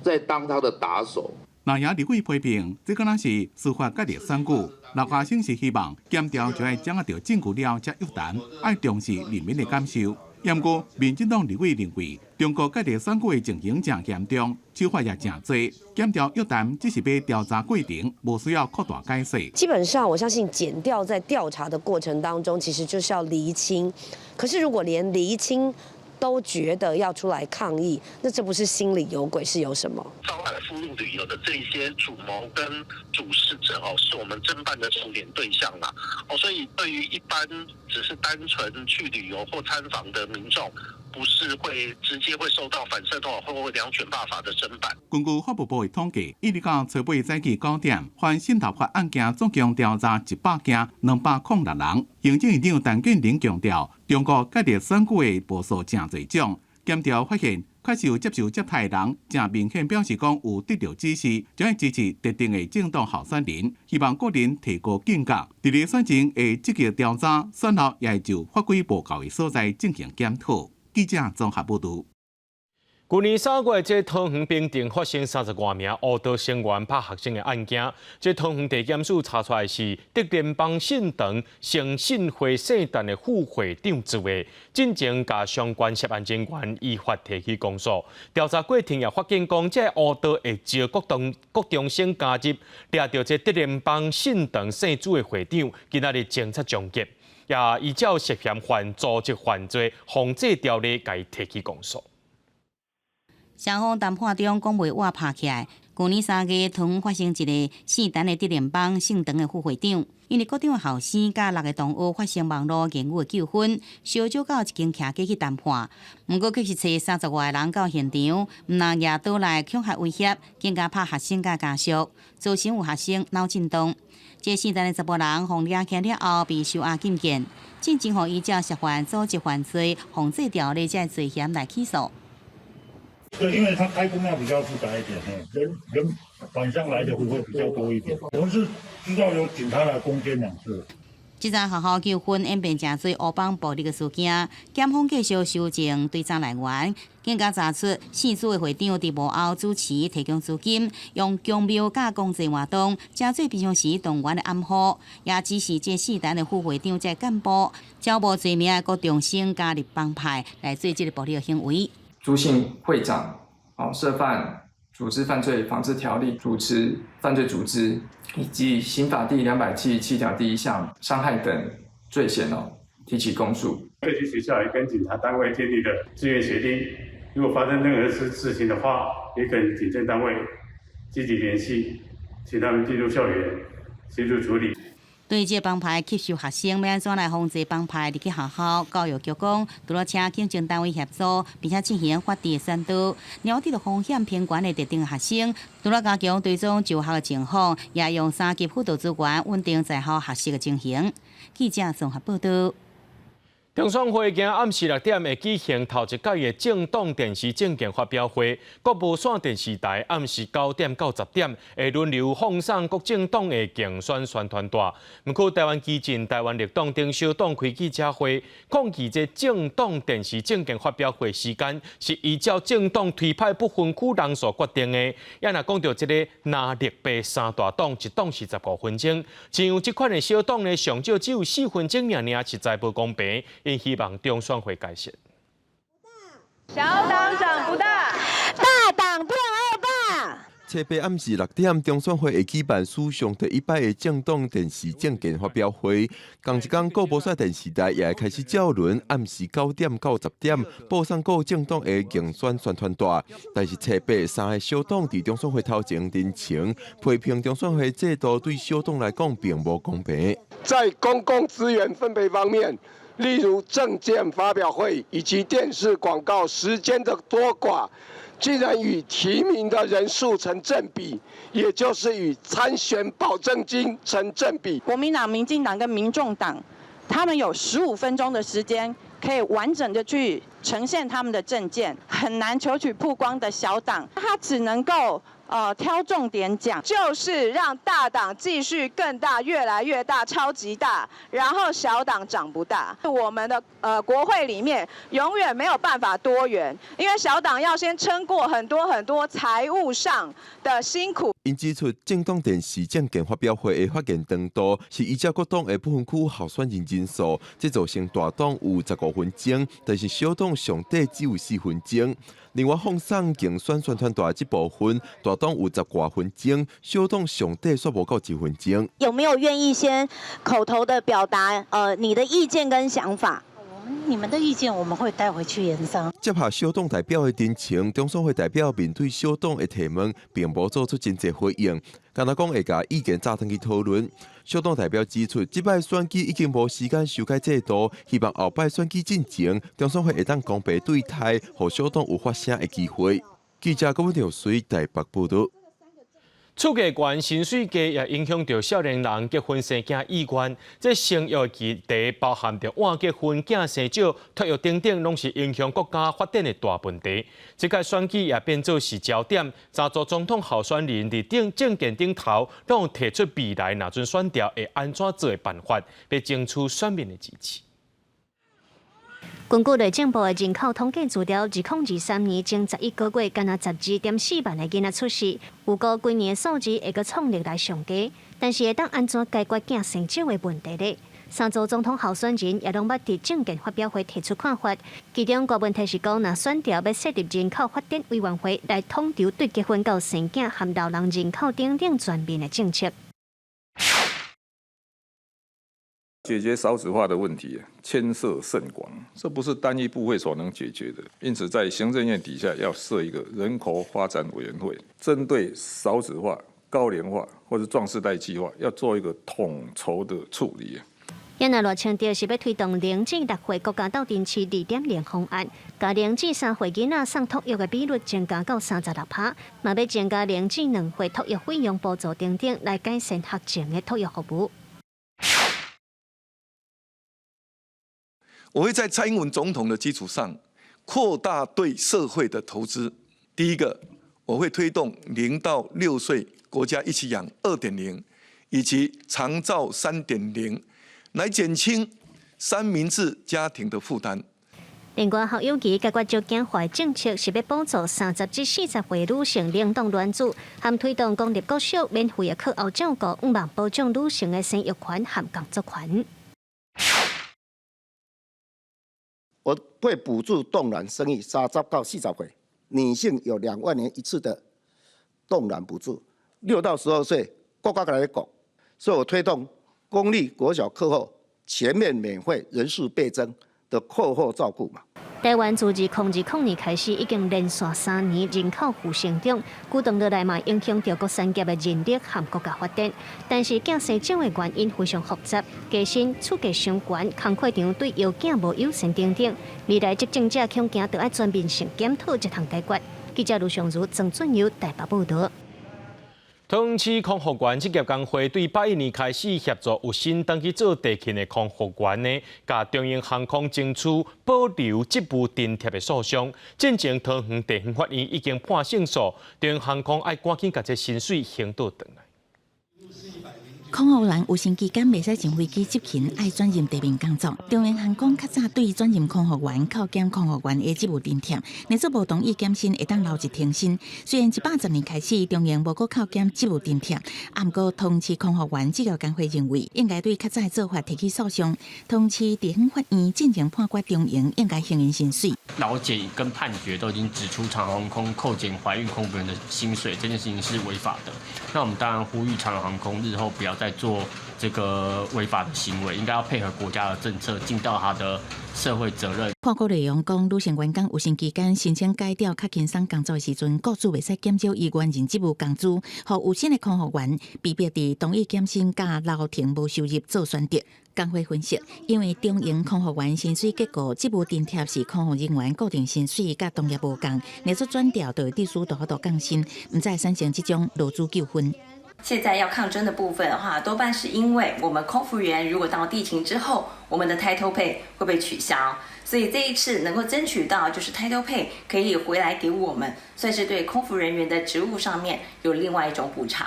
在當他的打手。藍營立委批評，這敢若是司法介入選舉。劉家勝是希望檢調就愛掌握著證據了，才約談，愛重視人民的感受。毋過，民進黨立委認為，中國介入選舉的情形誠嚴重，手法也誠濟，檢調約談只是欲調查過程，無需要擴大解釋。基本上，我相信檢調在調查的過程當中，其實就是要釐清。可是，如果連釐清都覺得要出來抗議，那這不是心裡有鬼是有什麼？招攬赴陸旅遊的這些主謀跟主事者哦，是我們偵辦的重點對象啦。哦，所以對於一般只是單純去旅遊或參訪的民眾，不是會直接會受到反滲透或兩選罷法的偵辦。根據法務部的統計，一直到初八早起9點，反滲透法案件總共調查100件，206人。行政院長陳建仁強調，中國介入選舉的步數誠濟種，檢調發現確實有接受接待人，誠明顯表示講有得著指示，將會支持特定的政黨候選人，希望國人提高警覺。佇咧選前會積極調查，選後也會就法規無夠的所在進行檢討。記者綜合報導。舊年3月，這桃園平鎮發生30外名烏道成員拍學生的案件，這桃園地檢署查出來是竹聯幫信長誠信會聖誕的副會長做的，進前共相關涉案人員依法提起公訴。調查過程也發現講，這烏道會招國中生加入，掠著這竹聯幫信長聖主的會長，今仔日偵查終結，也依照涉嫌犯組織犯罪防制條例，共伊提起公訴。雙方談判中講袂活拍起來。舊年3月，桃園發生一个姓陳的竹聯幫姓陳的副會長，因為國中的後生佮六个同學發生網路言語的糾紛，相招到一間徛家去談判，毋過卻是揣30外个人到現場，毋但舉刀來恐嚇威脅，更加拍學生佮家屬，造成有學生腦震盪。這姓陳的查埔人予掠起了後被收押禁見，進前予依照涉犯組織犯罪防制條例這罪嫌來起訴。對，因為他開工要比較複雜一點，人人晚上來的會會比較多一點。我們是知道有警察來攻堅兩次。這場學校糾紛演變成做烏幫暴力的事件，檢方繼續搜證追查來源，更加查出姓朱的會長佇幕後主持提供資金，用宮廟佮公祭活動，成做平常時動員的暗號，也指示這姓陳的副會長這幹部招募罪名的國中生加入幫派來做這个暴力的行為。朱姓會長，哦，涉犯組織犯罪防治條例、組織犯罪組織以及刑法第277條第一項傷害等罪嫌哦，提起公訴。各級學校也跟警察單位建立了自願協定，如果發生任何事情的話，也跟警政單位積極聯繫，請他們進入校園協助處理。對這幫派吸收學生，欲按怎來防止幫派入去學校？教育局講，除了請警政單位協助，並且進行法治的宣導，了解著風險評懸的特定學生，除了加強追蹤就學的情況，也用三級輔導資源穩定在校學習的情形。記者綜合報道。中選會今暗時6點會舉行頭一屆的政黨電視政見發表會，各無線電視台暗時9點到10點會輪流放送各政黨的競選宣傳帶。毋過台灣基進、台灣綠黨等小黨開記者會，抗議這政黨電視政見發表會時間是依照政黨推派不分區人數決定的。也若講著這个藍綠白三大黨，一黨是15分鐘，像這款的小黨呢，上少只有4分鐘爾爾，實在無公平。𪜶希望中選會改善。小黨長不大，大黨變惡霸。初八暗時6點，中選會會舉辦史上第一擺的政黨電視政見發表會。仝一工，各無線電視台也會開始照輪，暗時9點到10點播送各政黨的競選宣傳帶。但是初八三個小黨佇中選會頭前陳情，批評中選會制度對小黨來講並無公平。在公共資源分配方面，例如政見發表會以及電視廣告時間的多寡，竟然與提名的人數成正比，也就是與參選保證金成正比。國民黨、民進黨跟民眾黨，他們有15分鐘的時間，可以完整的去呈現他們的政見，很難求取曝光的小黨，他只能夠挑重點講，就是讓大黨繼續更大，越來越大，超級大，然後小黨長不大。我們的國會裡面永遠沒有辦法多元，因為小黨要先撐過很多很多財務上的辛苦。𪜶指出，政黨電視政見發表會的發言長度是依照各黨的不分區候選人人數，這造成大黨有15分鐘，但是小黨上底只有4分鐘。另外，放送競選宣傳帶這部分，大黨有10外分鐘，小黨上底煞無夠1分鐘。有沒有願意先口頭的表達你的意見跟想法？你們的意見我們會帶回去研商。接下小黨代表的陳情，中選會代表面對小黨的提問，並無做出真濟回應，干焦講會共意見早轉去討論。小黨代表指出，這擺選舉已經無時間修改制度，希望後擺選舉進前，中選會會當公平對待，予小黨有發聲的機會。記者郭文條水台北報道。厝價懸、薪水低，也影響著少年人結婚生囝意願。這生育議題包含著晚結婚、囝生少、托育等等，攏是影響國家發展的大問題。這屆選舉也變做是焦點。三組總統候選人佇頂政見頂頭，攏提出未來若準選著會按怎做的辦法，欲爭取選民的支持。根據內政部的人口統計資料，2023年前11個月，干焦12.4萬个囡仔出世，預估規年的數字會閣創歷來上低。但是會當按怎解決囝生少的問題呢？三組總統候選人也攏捌佇政見發表會提出看法，其中郭問題是講，若選著欲設立人口發展委員會來統籌對結婚到生囝和老人人口等等全面的政策。解決少子化的問題，牽涉甚廣，這不是單一部會所能解決的。因此，在行政院底下要設一個人口發展委員會，針對少子化、高齡化或者壯世代計劃，要做一個統籌的處理。啊若賴清德是欲推動0至6歲國家鬥陣飼2.0方案，共0至3歲囡仔送托育的比率增加到36%，嘛欲增加0至2歲托育費用補助等等，來改善學前的托育服務。我會在蔡英文總統的基礎上，擴大對社會的投資。第一個，我會推動0到6歲國家一起養2.0，以及長照3.0。來減輕三明治家庭的負擔。另外，侯友宜解決少子化政策是欲補助30至40歲女性冷凍卵子，含推動公立國小免費的課後照顧，向望保障女性的生育權和工作權。我會補助凍卵生育30到40歲女性有2萬元一次的凍卵補助，6到12歲國家來講，所以我推動公立國小課後全面免費，人數倍增的課後照顧嘛。台灣自2020年開始，已經連續3年人口負成長，驅動落來嘛，影響著各產業的人力和國家發展。但是囝生少的原因非常複雜，加薪、厝價傷懸、工課場對育囝無友善等等，未來執政者恐驚著愛全面性檢討這項解決。記者盧尚如、曾俊友台北報導。桃園市空服員職業工會對81年開始協助有心轉去做地勤的空服員呢，共長榮航空爭取保留職務津貼的訴訟，進前桃園地方法院已經判勝訴，長榮航空愛趕緊共這薪水還倒轉來。空服員有薪期間袂使上飛機執勤，愛轉任地面工作。長榮航空較早對轉任空服員扣減空服員的職務津貼，若做無同意減薪，會當留職停薪。雖然110年開始，長榮無閣扣減職務津貼，啊，毋過桃園市空服員職業工會認為，應該對較早的做法提起訴訟。桃園市地方法院進前判決長榮應該還𪜶薪水。勞檢跟判決都已經指出，長榮航空扣減懷孕空服員的薪水這件事情是違法的。那我們當然呼籲長榮航空日後不要再做這個違法的行為，應該要配合國家的政策，盡到他的社會責任。判決內容講，女性員工有薪期間申請改調較輕鬆工作的時陣，雇主袂使減少伊原任職務工資，予有薪的空服員被迫佇同意減薪佮留停無收入做選擇。工會分析，因為長榮空服員薪水結構、職務津貼是空服人員固定薪水，佮同業無仝，若做轉調就會必須大幅度降薪，毋才會產生這種勞資糾紛。現在要抗爭的部分的話，多半是因為我們空服員如果到地勤之後，我們的 title pay 會被取消，所以這一次能夠爭取到就是 title pay 可以回來給我們，算是對空服人員的職務上面有另外一種補償。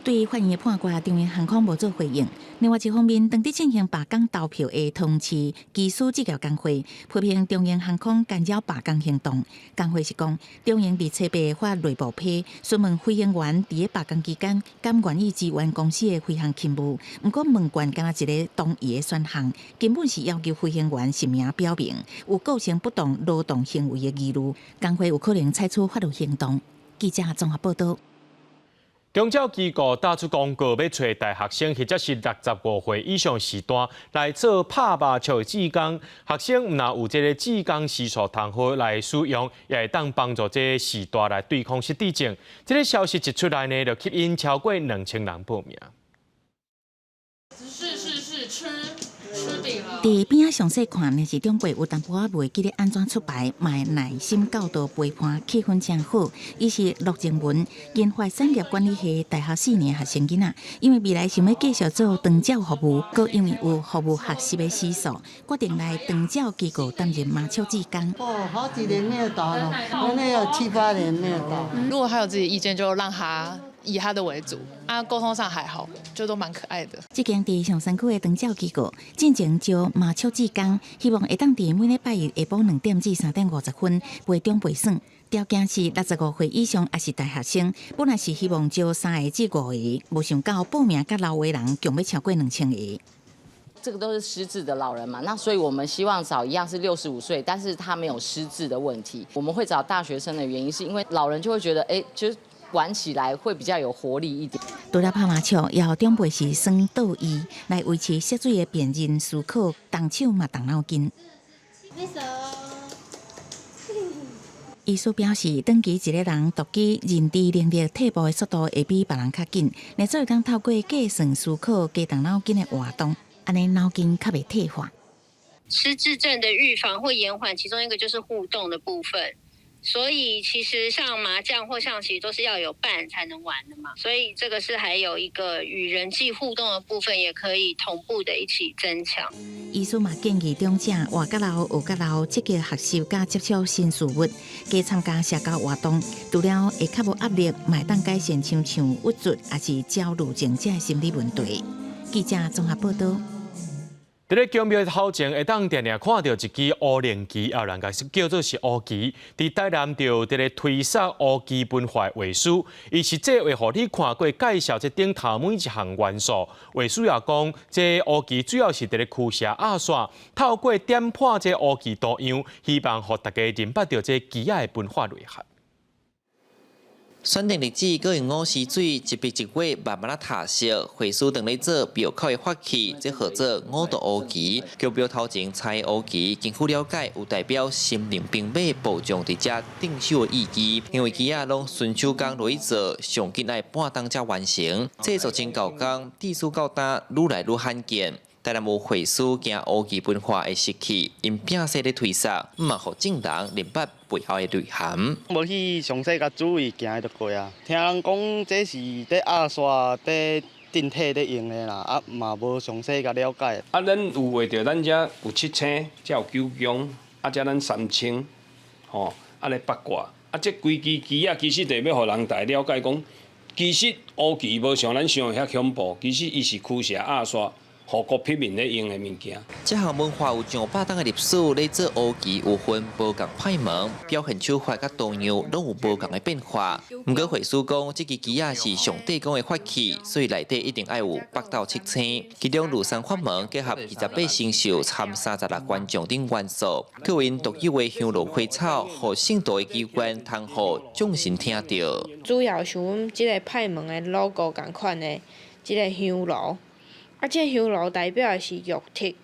對法院的判決，長榮航空無做回應。另外一方面，當佇進行罷工投票的桃園市機師職業工會批評長榮航空干擾罷工行動。工會是講，長榮佇初八發內部批，詢問飛行員佇咧罷工期間，敢願意支援公司的飛行勤務。毋過問卷干焦一個同意的選項，根本是要求飛行員實名表明有構成不當勞動行為的疑慮，工會有可能採取法律行動。記者綜合報導。長照機構打出廣告，欲揣大學生或者是65歲以上時段來做拍麻將的志工。學生毋若有這个志工時數通好來使用，也會當幫助這个時段來對抗失智症。這个消息一出來呢，就吸引超過2000人報名。是是是，吃吃餅了。佇邊仔詳細看，若是長輩有淡薄仔袂記得按怎出牌，嘛會耐心教導陪伴，氣氛誠好。伊是陸靜文，研發產業管理系大學4年學生囡仔，因為未來想欲繼續做長照服務，閣因為有服務學習的時數，決定來長照機構擔任麻將志工。哦，好幾年沒有打了，可能有七八年沒有打。如果他有自己的意見，就讓他。以他的為主，啊，溝通上還好，就都蠻可愛的。這間佇松山區的長照機構，進前招麻笑志工，希望會當佇每禮拜日下晡2點至3點50分陪長輩耍。條件是65歲以上，抑是大學生。本來是希望招3個至5個，無想到報名佮留的人，共欲超過2000個。這個都是失智的老人嘛，那所以我們希望找一樣是65歲，但是他沒有失智的問題。我們會找大學生的原因，是因為老人就會覺得，哎，就玩起來會比較有活力一點。除了拍麻將，也予長輩是耍桌椅來維持脊髓的辨認思考，動手嘛動腦筋。醫師表示，長期一個人獨居，認知能力退步的速度會比別人較緊。若做會當透過計算思考、加動腦筋的活動，按呢腦筋較袂退化。失智症的預防或延緩，其中一個就是互動的部分。所以其實像麻將或象棋都是要有伴才能玩的嘛。所以這個是還有一個與人際互動的部分，也可以同步的一起增強。醫師嘛建議長者活較老學較老，積極學習佮接觸新事物，加參加社交活動，除了會較無壓力，嘛會當改善親像鬱卒抑是焦慮症這的心理問題。記者綜合報道。佇咧宮廟頭前會當定定看著一支烏龍旗，啊，人家是叫做是烏旗。佇台南就佇咧推捒烏旗文化畫師，伊實際會予你看過介紹這頂頭每一項元素。畫師也講，這烏旗主要是佇咧驅邪壓煞，透過點破這烏旗圖樣，希望予大家認捌著這旗仔的文化內涵。選定日子，閣用五時水一筆一畫慢慢仔塗色，繪師當咧做廟口的法器，這號做五道烏旗。宮廟頭前插烏旗，根據了解，有代表神靈兵馬部將佇遮鎮守的意義。因為旗仔攏純手工落去做，上緊愛半冬才完成。製作真夠工，至少到今愈來愈罕見。台南有繪師驚烏旗文化會失去，𪜶摒洗咧推捒，嘛予眾人認捌背後的內涵。無去詳細共注意行就過啊，聽人講這是佇壓煞、佇鎮體咧用的啦，啊嘛無詳細共了解。啊，咱有畫著咱遮有七星，才有九宮，啊，遮咱三清，吼，按呢八卦，啊，這規支旗仔其實就欲予人大了解講，其實烏旗無像咱想的遐恐怖，其實伊是驅邪壓煞。護國庇民咧用的物件。這項文化有上百年的歷史，咧做烏旗有分無仝派門，表現手法佮圖樣攏有無仝的變化。毋過繪師講，這支旗仔是上帝講的法器，所以內底一定愛有北斗七星。其中廬山法門結合28星宿參36權將等元素，閣有𪜶獨有的香爐花草，予聖徒的機關通予眾神聽著。主要像阮這个派門的 logo 仝款的這个香爐。啊，這個香爐代表的是玉體，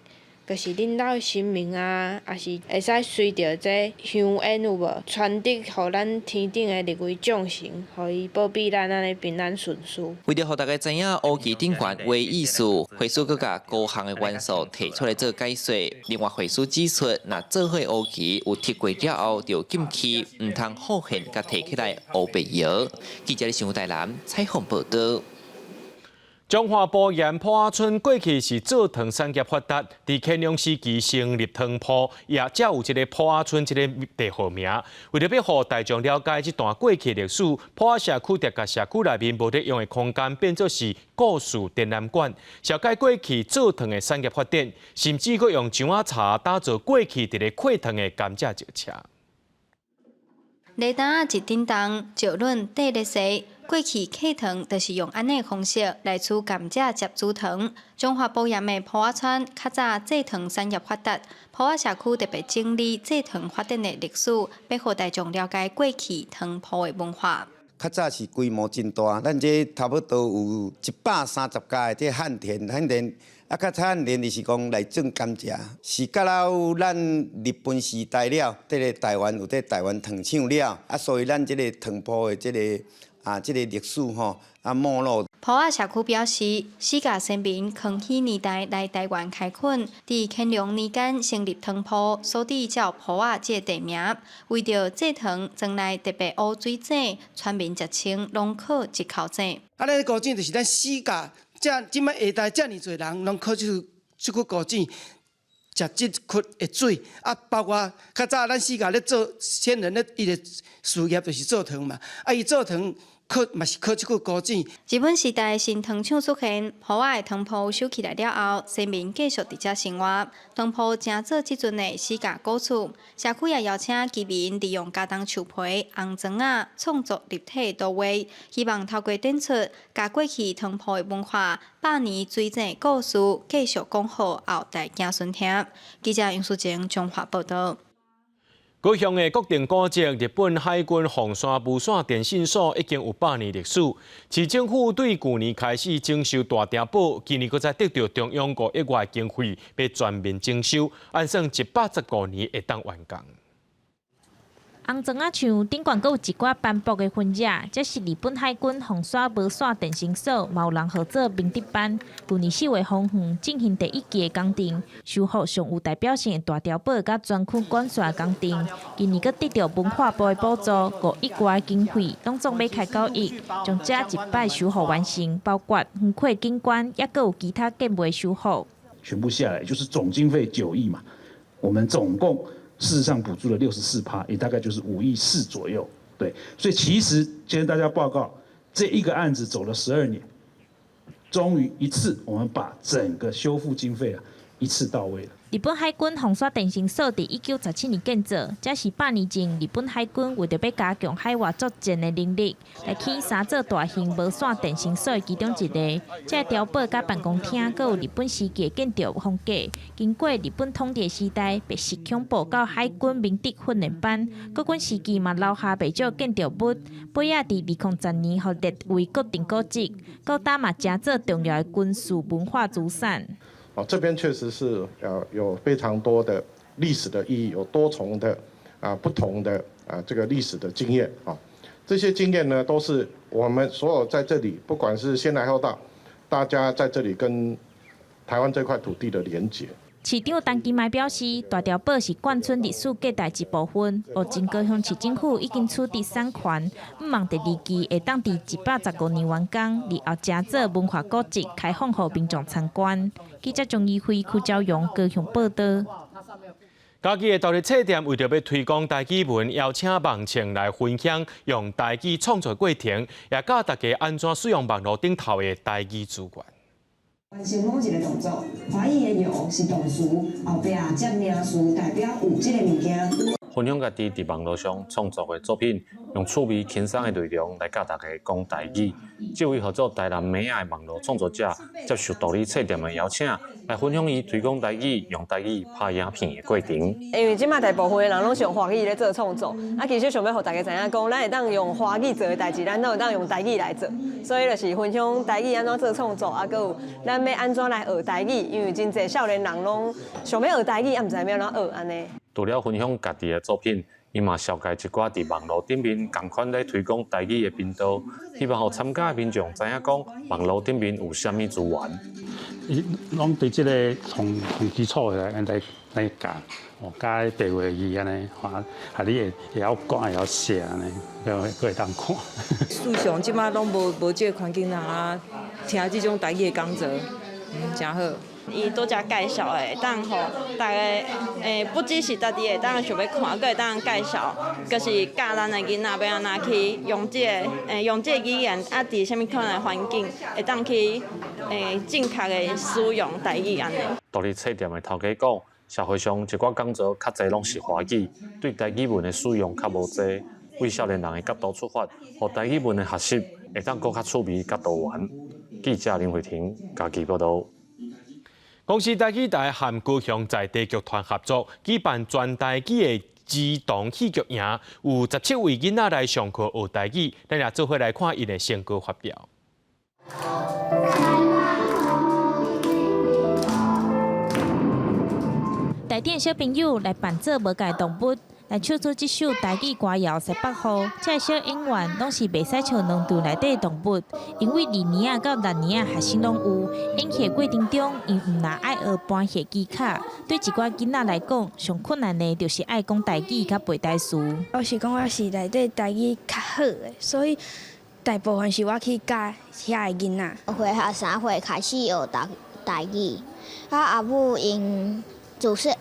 就是恁兜神明啊，抑是會使隨著這香煙有無傳遞予咱天頂的六位眾神，予伊保庇咱按呢平安順遂。為著予大家知影烏旗頂懸的意思，繪師閣共五項的元素提出來做解說。另外，繪師指出，若做好烏旗有貼過了後，就禁去，毋通好現共提起來烏白搖。記者新聞台南採訪報導。彰化埔鹽埔仔村過去是做糖產業發達，佇乾隆時期成立糖鋪，也才有這个埔仔村這个地號名。為著欲予大眾了解這段過去歷史，埔仔社區特共社區內面無咧用的空間變做是故事展覽館，紹介過去做糖的產業發展，甚至閣用樟仔柴打造過去佇咧契糖的甘蔗石車。犁擔仔一振動，石輪硩咧踅。過去契糖就是用按呢方式來取甘蔗汁煮糖。彰化埔鹽的埔仔村較早製糖產業發達，埔仔社區特別整理製糖發展的歷史，欲予大眾了解過去糖鋪的文化。較早是規模真大，咱這差不多有130家的這旱田，旱田啊，較早旱田就是講來種甘蔗，是到了咱日本時代了，這个台灣有這台灣糖廠了，啊，所以咱這个糖鋪的這个啊，這个歷史吼啊沒落。埔仔社區表示，史甲先民康熙年代來台灣開墾，佇乾隆年間成立糖鋪，所以才有埔仔這個地名。為著製糖，庄內特別挖水井，村民食穿攏靠這口井。啊，咱古井就是咱史家，這這擺下代遮爾濟人，攏靠這口古井食這窟的水。啊，包括較早咱史家咧做先人咧，伊的事業就是做糖嘛。啊，伊做糖，靠嘛是靠這句古井。日本時代新糖廠出現，埔仔的糖鋪收起來了後，先民繼續佇遮生活。糖鋪成做這陣的死甲古厝，社區也邀請居民利用茄苳樹皮、紅磚仔創作立體圖畫，希望透過展出，共過去糖鋪的文化、百年水井故事繼續講予後代子孫聽。記者楊淑靜彰化報導。高雄的國定古蹟日本海軍鳳山無線電信所已經有100年歷史。市政府對舊年開始整修大碉堡，今年閣再得著中央5億外經費，欲全面整修，按算115年會當完工。紅磚仔牆頂懸閣有一寡斑駁的痕跡，這是日本海軍鳳山無線電信所，嘛有人號做明德班。舊年4月封園進行第一期的工程，修復上有代表性的大碉堡佮專區管線工程。今年閣得著文化部的補助5億外經費，攏總欲開9億，將這一擺修復完成，包括園區景觀，抑閣有其他建物修復。全部下來就是總經費9億嘛，我們總共。事實上補助了64%，也大概就是5.4億左右。對，所以其實今天大家報告，這一個案子走了12年，終於一次我們把整個修復經費啊一次到位了。日本海軍鳳山電信所佇1917年建造，這是100年前日本海軍為著欲加強海外作戰的能力，來起三座大型無線電信所的其中一个。這个碉堡佮辦公廳，閣有日本時期的建築風格。經過日本統治時代，白色恐怖到海軍明德訓練班，國軍時期嘛留下袂少建築物。尾仔佇2010年，予列為國定古蹟，到今嘛成做重要的軍事文化資產。哦，這邊確實是有非常多的歷史的意義，有多重的不同的這個歷史的經驗啊，這些經驗呢，都是我們所有在這裡，不管是先來後到，大家在這裡跟台灣這塊土地的連結。市長陳其邁表示，大碉堡是眷村歷史價值一部分。目前高雄市政府已經取得產權，向望第二期會當佇115年完工，日後成做文化古蹟，開放予民眾參觀。記者鍾怡輝、柯昭陽高雄報導。嘉義的獨立冊店為著欲推廣台語文，邀請網青來分享用台語創作過程，也教大家按怎使用網路頂頭的台語資源。完成某一个動作，華語的有是動詞，後壁接名詞代表有這个物件。分享家己佇網路上創作的作品，用趣味輕鬆的內容來教大家講台語。這位號做台南妹仔的網路創作者，接受獨立冊店的邀請，來分享伊推廣台語、用台語拍影片的過程。因為這馬大部分的人攏是用華語咧做創作，啊，其實想欲予大家知影講，咱會當用華語做的代誌，咱攏會當用台語來做。所以就是分享台語按怎做創作，啊，閣有咱欲按怎來學台語，因為真濟少年人攏想欲學台語，啊，毋知欲按怎學按呢。除了分享家己的作品，伊嘛紹介一寡佇網路頂面仝款咧推廣台語的頻道，希望予參加的民眾知影講網路頂面有啥物資源。伊攏對這个從從基礎的來來來教，哦，教白話字按呢，予你會會曉講會曉寫按呢，閣閣會當看。事實上，這馬攏無無這个環境通啊聽這種台語的講座，誠好。伊拄才介紹的，會當予大家不只是家己會當想欲看，閣會當介紹，就是教咱的囡仔欲按怎去用這个用這个語言，啊，佇啥物款的環境會當去正確的使用台語按呢。獨立冊店的頭家講，社會上一寡講座較濟攏是華語，對台語文的使用較無濟。為少年人的角度出發，予台語文的學習會當閣較趣味、較多元。記者林慧婷嘉義報導。公視台語台和高雄在地劇團合作舉辦全台語的兒童戲劇營，有17位囡仔來上課學台語，咱也做伙來看𪜶的成果發表。台頂小朋友來扮做無仝動物，來唱出這首台語歌謠《西北雨》。這个小演員攏是袂使笑農場內底的動物，因為二年仔到六年仔學生攏有。演戲過程中，𪜶毋但愛學搬戲技巧，對一寡囡仔來講，上困難的就是愛講台語佮背台詞。我是講我是內底台語較好的，所以大部分是我去教遐个囡仔。小學3歲開始學台台語，啊阿母𪜶自細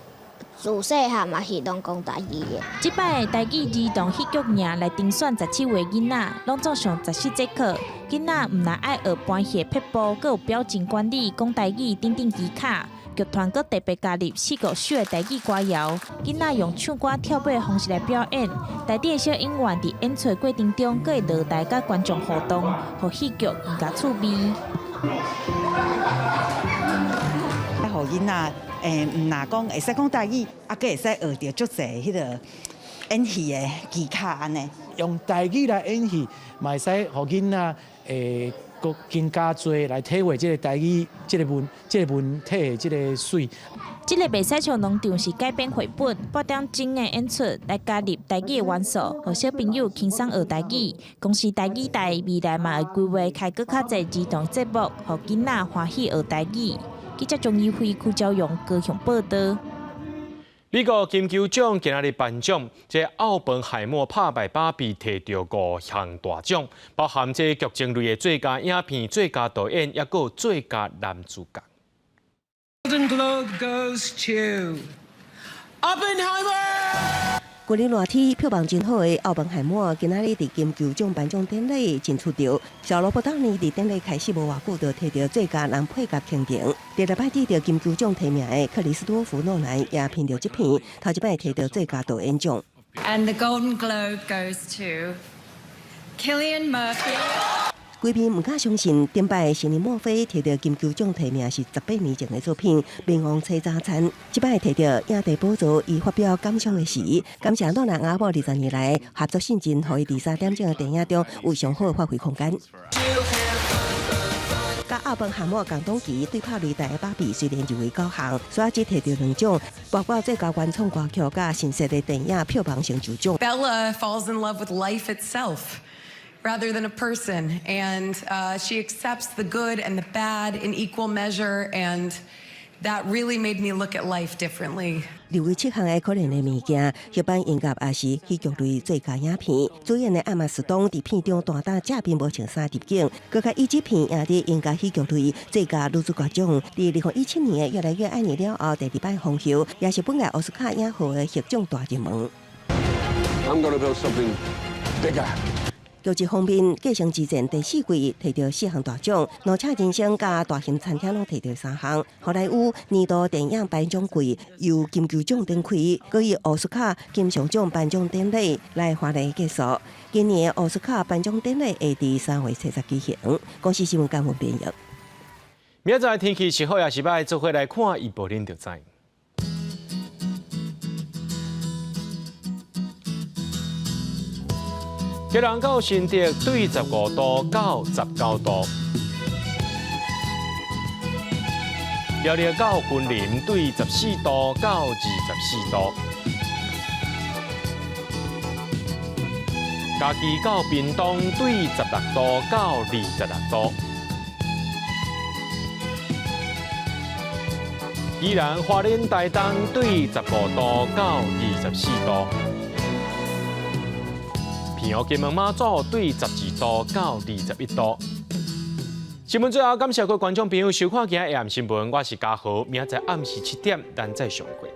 自細漢嘛是攏講台語的。這擺台語兒童戲劇營來甄選17歲囡仔，攏總上十四節課。囡仔毋但愛學搬戲撇步，閣有表情管理、講台語等等技巧。劇團閣特別加入四個首的台語歌謠，囡仔用唱歌跳舞的方式來表演。台頂的小演員佇演出過程中，閣會落台佮觀眾互動，予戲劇更加趣味。予囡仔，毋若講會使講台語，啊，閣會使學著足濟彼个演戲的技巧按呢。用台語來演戲，嘛會使予囡仔閣更加濟來體會這个台語，這个文體的這个媠。這个袂使像農場是改編繪本，半點鐘的演出來加入台語的元素，予小朋友輕鬆學台語。公視台語台未來嘛會規劃開閣較濟兒童節目，予囡仔歡喜學台語。記者鍾怡輝、柯昭勇高雄報導。美國金球獎今仔日頒獎，這奧本海默拍敗芭比，提著五項大獎，包含這劇情類的最佳影片、最佳導演，抑閣最佳男主角。 Golden Globe goes to Oppenheimer。舊年熱天票房真好的《奧本海默》，今仔日佇金球獎頒獎典禮真出著。小羅伯特唐尼佇典禮開始無偌久，就提著最佳男配角肯定。第六擺得著金球獎提名的克里斯多夫諾蘭也憑著這片，頭一擺提著最佳導演獎。 And the Golden Globe goes to Cillian Murphy。規片毋敢相信，頂擺席尼墨菲提著金球獎提名是18年前的作品《冥王星早餐》，這擺提著影帝寶座，伊發表感想的時，感謝諾蘭阿某20年來合作信任，予伊佇3點鐘的電影中有上好的發揮空間。佮奧本海默共檔期對拍擂台的芭比雖然入圍九項，所以只提著兩獎，包括最佳原創歌曲佮新設的電影票房成就獎。 Bella falls in love with life itself rather than a person, and she accepts the good and the bad in equal measure, and that really made me look at life differently. 入圍七項的可憐的物件，彼擺音樂也是戲劇類最佳影片。主演的艾瑪斯東佇片中擔當正面無穿衫入鏡，閣較以這片贏得音樂戲劇類最佳女主角獎。佇2017年的《越來越愛你》了後，第二擺封后，也是本屆奧斯卡影后的獲獎大熱門。 I'm gonna build something bigger. 劇集方面，《繼承之戰》第四季提著四項大獎，《怒嗟人生》佮大型餐廳攏提著三項。好萊塢年度電影頒獎季由金球獎展開，閣以奧斯卡金像獎頒獎典禮來華麗結束。今年奧斯卡頒獎典禮會佇3月30舉行。公視新聞監文編譯。明仔載天氣是好抑是䆀，做伙來看預報，恁就知。基隆到新竹對15度到19度，苗栗到雲林對14度到24度，嘉義到屏東對16度到26度，宜蘭花蓮台東對15度到24度。澎湖金門馬祖對12度到21度。新聞最後，感謝各位觀眾朋友收看今仔日的新聞，我是嘉豪，明仔載暗時7點，咱再相會。